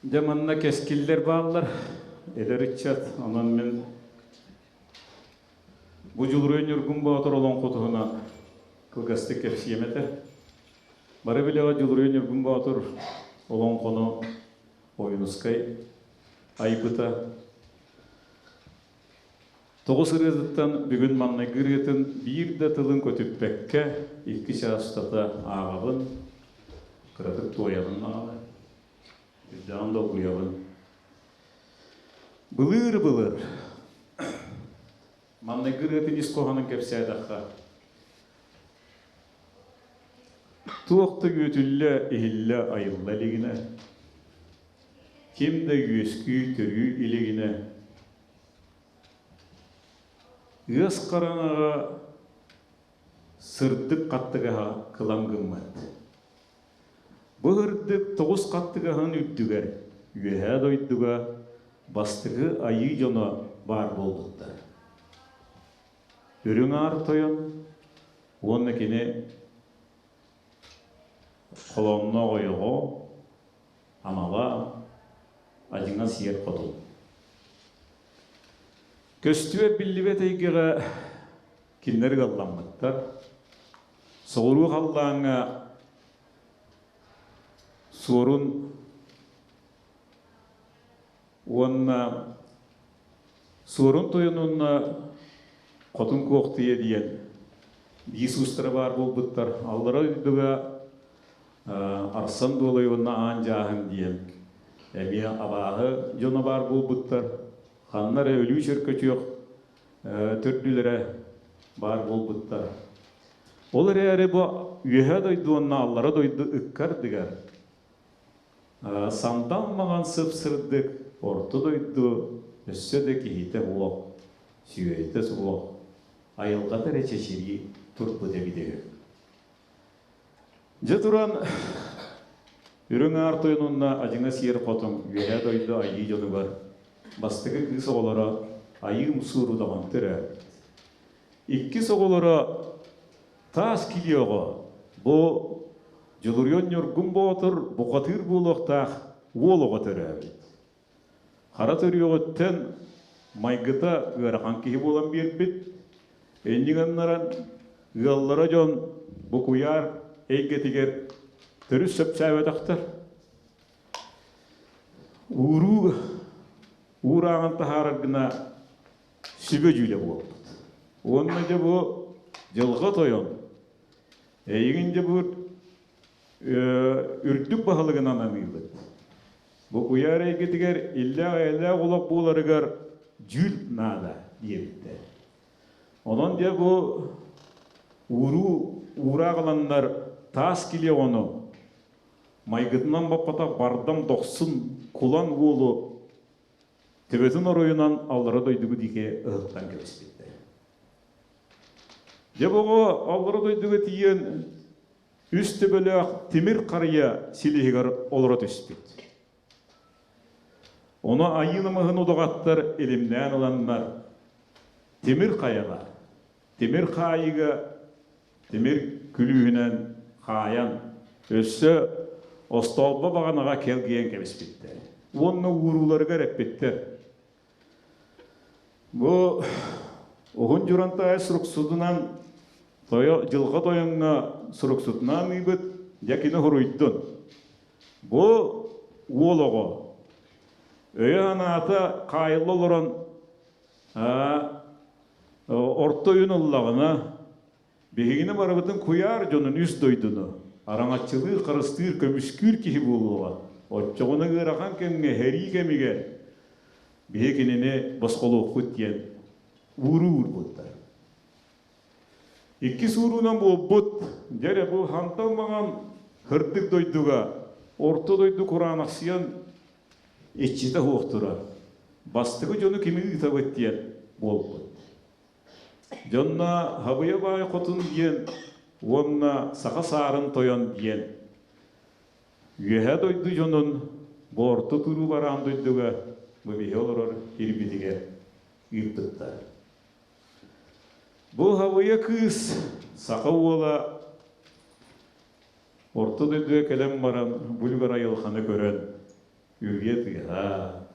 Дьэ манна кэскиллэр бааллар, эдэр ыччат, онон мин бу Дьулуруй Ньургун Боотур олоҥхо туһунан кылгастык кэпсиэм этэ. Бары билэҕит Дьулуруй Ньургун Боотур олоҥхону Ойуунускай айбыта. Тоҕус ырыатыттан бүгүн маҥнайгы ырыатын биир да тылын көтүппэккэ икки чаас устата ааҕабын, кыратык туойабын даҕаны, үрдэҕин долгуйабын. Былыыр-былыр маҥнайгы ырыатын ис хоһоонун кэпсээтэххэ, туох да үөтүллэ, иһиллэ, айылла илигинэ, ким да үөскүү, төрүү илигинэ Ыас хараҥаҕа сырдык хаттыгаһа кылам гыммыт. Бу ырдык тоҕус хаттыгаһын үрдүгэр Үөһээ дойдуга бастакы айыы дьоно баар буолбуттар. Үрүҥ Аар Тойон уонна кини холоонноох ойоҕо анала адьыҥа сиэр хотун. Көстүбэт биллибэт эйгэҕэ кинилэр ыалламмыттар. Соҕуруу халлааҥҥа Суорун уонна Суорун тойон уонна Хотун Куохтуйа диэн биис уустара баар буолбуттар. Аллара дойдуга Арсан Дуолай уонна Аан Дьааһын диэн эмиэ абааһы дьоно баар буолбуттар. Ханна эрэ өлүү чөркөчүөх төрдүлэрэ баар буолбуттар. Ол эрээри бу Үөһээ дойду уонна Аллара дойду ыккардыгар сандал маҥан сып-сырдык орто дойду өссө да киһитэ суох, сүөһүтэ суох, айылҕата эрэ чэчирии турбут эбит үһү. Дьэ туран, Үрүҥ Аар Тойон уонна Адьыҥа Сиэр Хотун Үөһээ дойду айыы дьонугар бастакы кыыс оҕолоро Айыы Мусуур удаҕан төрөөбүт. Иккис оҕолоро Таас килиэ оҕо бу Дьулуруйан Ньургун Боотур бухатыыр буолуохтаах уол оҕо төрөөбүт. Хара төрүөҕүттэн майгыта ыарахан киһи буолан биэрбит. Инньэ гыннаран ыаллара дьон бу куйаар эйгэтигэр төрүт сөпсөөбөтөхтөр. Ууруу уурааҕын таһаарар гына сүбэ дьүүлэ буолбут. Уонна дьэ бу дьылҕа тойон эйигин дьэ бу үрдүк баһылыгынан аныыбыт. Бу куйаар эйгэтигэр иллээх-эйэлээх олох буоларыгар дьүүл наада диэбиттэр. Онон дьэ бу ууруу уураах ыланнар таас килиэ оҕону майгытынан баппатах бардам дохсун кулан уолу төбөтүн оройунан аллара дойдугу диэки ыһыктан кэбиспиттэр. Дьэ бу оҕо аллара дойдуга тиийэн үс төбөлөөх тимир харыйа силиһигэр олоро түспүт. Ону айыы намыһын удаҕаттар илимнээн ыланнар тимир хайаҕа, тимир хаайыыга тимир күлүүһүнэн хаайан, өссө остоолбо баҕанаҕа кэлгийэн кэбиспиттэр. Уонна уурууларыгар эппиттэр. Бу Уһун Дьурантаайы суруксутунан тойо дьылҕа тойоҥҥо суруксутунаан ыйбыт, дьэ кини хоруйдун. Бу уол оҕо өйө-санаата хаайылла олорон орто өйүн ыллаҕына Биһигини барыбытын куйаар дьонун үс дойдуну араҥаччылыыр, харыстыыр, көмүскүүр киһи буолуоҕа. Оччоҕуна ыарахан кэмҥэ, сэрии кэмигэр биһи кинини босхолуохпут диэн ууруу уурбуттар. Иккис ууруунан буолбут, дьэ эрэ бу хантан маҥан һырдык дойдуга орто дойду кураанахсыйан иччитэ суох турар. Бастакы дьону кими ыытабыт диэн буолбут. Дьонно Хабыйа Баай Хотун диэн уонна Саха Саарын Тойон диэн Үөһээ дойду дьонун бу орто туруу бараан дойдуга бу биһи олорор ирбитигэр ыыппыттар. Бу Хабыйа кыыс саха уола орто дойдуга кэлэн баран бу үлүгэр айылҕаны көрөн. Үрүйэ тыаһа,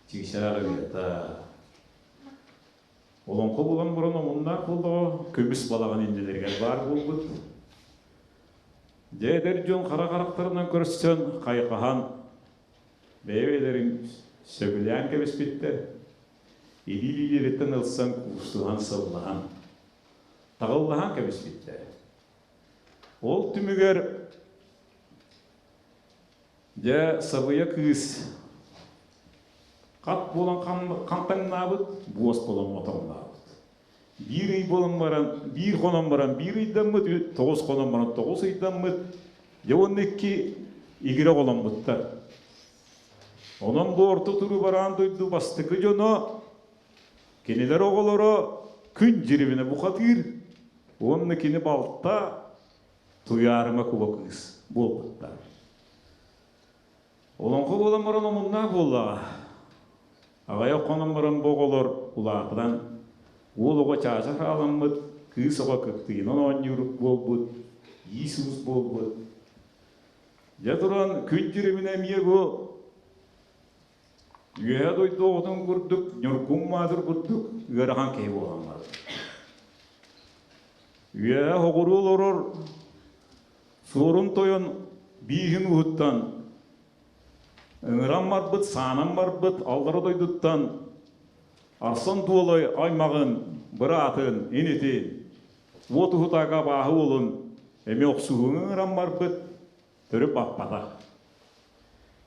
чыычаах ырыата. Олоҥхо буолан баран омуннаах буоллаҕа көмүс балаҕан иннилэригэр баар буолбут. Дьэ эдэр дьон хара харахтарынан көрсөн, хайҕаһан, бэйэ-бэйэлэрин сөбүлээн кэбиспиттэр. Илии-илиилэриттэн ылсан куустуһан сыллаһан, таҕыллаһан кэбиспиттэр. Ол түмүгэр Дьэ, сабыйа кыыс хат буолан хантаҥнаабыт, буос буолан отоҥнообут. Биир ый буолан баран, биир хонон баран биир ыйдаммыт, тоҕус хонон баран тоҕус ыйдаммыт. Дьэ уонна икки игирэ оҕоломмуттар. Онон бу орто туруу бараан дойду бастакы дьоно, кинилэр оҕолоро күн дьирибинэ бухатыыр уонна кини балта Туйаарыма куба кыыс буолбуттар. Олоҥхо буолан баран омуннаах буоллаҕа. Аҕыйах хонон баран бу оҕолор улаатан, уол оҕо чаача хааламмыт, кыыс оҕо кыптыйынан оонньуур буолбут, иис-уус буолбут. Дьэ туран күн дьириминэ эмиэ бу Үөһэ дойду оҕотун курдук, Ньургун Маатыр курдук ыарахан киһи буолан барар. Үөһэ оҕуруо олорор Суорун тойон бииһин уһуттан ыҥыран барбыт, саанан барбыт аллара дойдуттан Арсан Дуолай аймаҕын, быраатын, инитин, уот уһутаага абааһы уолун эмиэ охсуһууну ыҥыран барбыт, төрүт баппатах.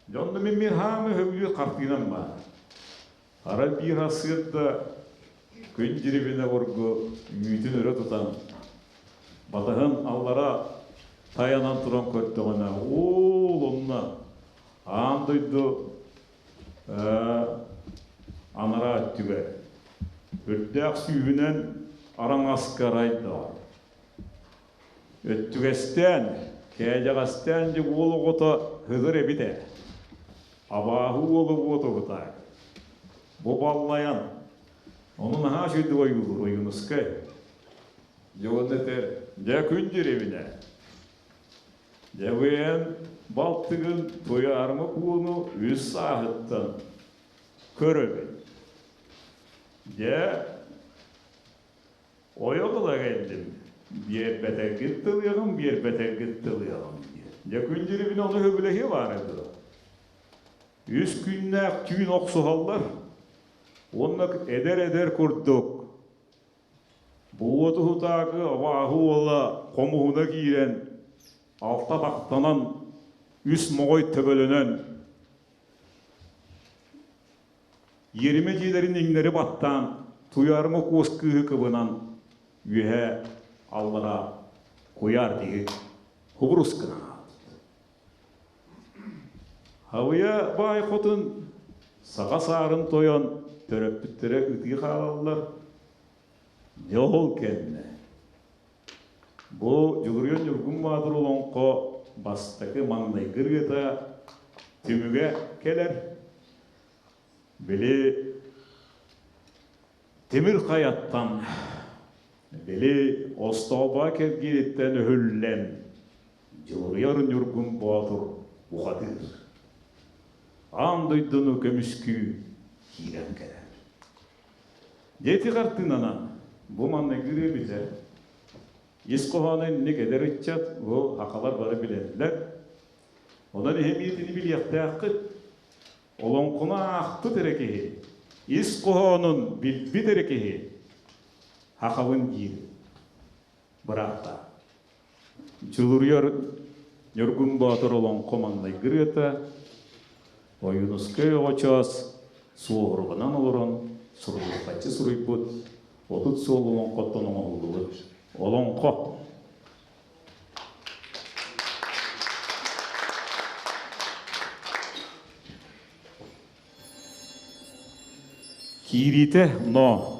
Дьонно мин мин хаамы сөбүлүүр хартыынам баар. Арай биир сарсыарда күн дьирибинэ обургу үүтүн өрө тутан, батаһын аллара тайанан туран көрдөҕүнэ, уол онно аан дойду анараа өттүгэр үрдээх сүүһүнэн араҥаска арайдаҕа. Өттүгэстээн, кээдьэҕэстээн дьэ уол оҕото һыгыр эбит ээ. Абааһы уола уотугутаак. Бу баллайан, ону наһаа үчүгэйдик ойуулуур Ойуунускай. Дьэ уонна этэр, дьэ күн дьирэбинэ. Дьэ быйан балтыгын Туйаарыма кууну үс сааһыттан көрөбүн. Дьэ Ойох ыла кэллим, биэрбэтэргит тылыаҕым, биэрбэтэргит тылыаҕым диэн. Дьэ күн дьирибинэ ону сөбүлэһиэ баара дуо? Үс күннээх түүн охсуһаллар уонна эдэр-эдэр курдук бу уотуһутаакы абааһы уола хомуһуна киирэн алта тахтанан үс моҕой төбөлөнөн Иэримэ дьиэлэрин иҥнэри баттаан, Туйаарыма куос кыыһы кыбынан үөһэ аллара куйаар диэки кубурус гынан хаалбыт. Хабыйа баай хотун саха саарын тойон төрөппүттэрэ ытыы хаалаллар. Дьэ ол кэннэ бу Дьулуруйан Ньургун Баатыр олоҥхо бастакы маҥнайгы ырыата түмүгэ кэлэр. Били тимир хайаттан, били остоолбо кэлгиириттэн өһүллэн Дьулуруйар Ньургун Боотур бухатыыр. Аан дойдуну көмүскүү киирэн кэлэр. Дети хартыынанан бу манныгы ырыа билэр. Ис хоһооно инник эдэр ыччат, бу сахалар бары билэллэр. Онон эһэмиитини билиэхтээххит. Олоҥхону аахпыт эрэ киһи, ис хоһоонун билбит эрэ киһи сахабын диир бырааттаах. Дьулуруйар Ньургун Боотур олоҥхо маҥнайгы ырыата Ойуунускай оҕочоос суоһурҕанан олорон суруйбаччы суруйбут 30 суол олоҥхоттон оҥоһуллубут олоҥхо. Киириитэ но.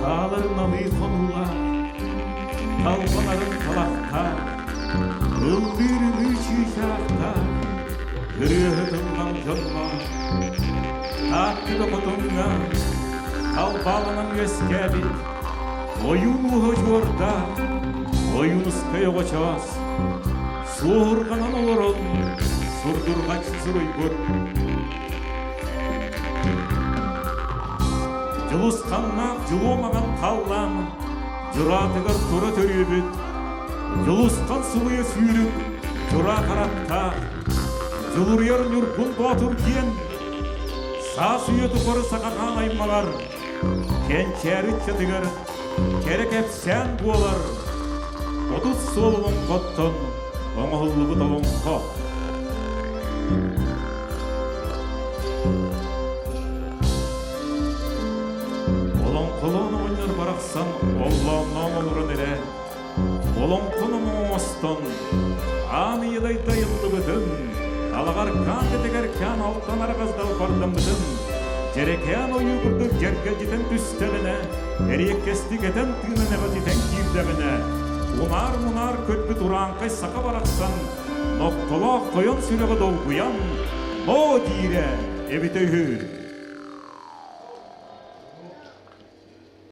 Таалар налыы хонуулаах, талбанарын талахтаах, ыллыыр ылыы чыычаахтаах, ырыаһытыллан дьонноох, Тааттыга хотуҥҥа талбааланан үөскээбит ойуун уоһа удьуордаах, Ойуунускай оҕочоос, суоһурҕанан олорон сурдурҕач суруйбут. Дьулусханнаах дьулуо маҥан халлаан дьураатыгар тура төрүөбүт, Дьулусхан сылыйа сүүрүк дьураа харахтаах, Дьулуруйар Ньургун Боотур диэн саас үйэ тухары сахаҕаан аймаҕар, кэнчээри ыччатыгар кэрэ кэпсээн буолар 30 суол олоҥхоттон оҥоһуллубут олоҥхо. Олоҥхолоон оҕонньор барахсан оллоонноон олорон эрэ олоҥхону оҥостон аан ийэдайда айыллыбытын, алаҕар каан кэтэгэр каан алтан арҕас далбардаммытын, дьэрэкээн ойуу курдук дьэргэлдьитэн түстэҕинэ, эриэккэстик этэн тыынан эҕэтитэн киирдэҕинэ, унаар-мунаар көрбүт урааҥхай саха барахсан нохтолоох тойон сүрэҕэ долгуйан, «Ноо!» диирэ эбитэ үһү.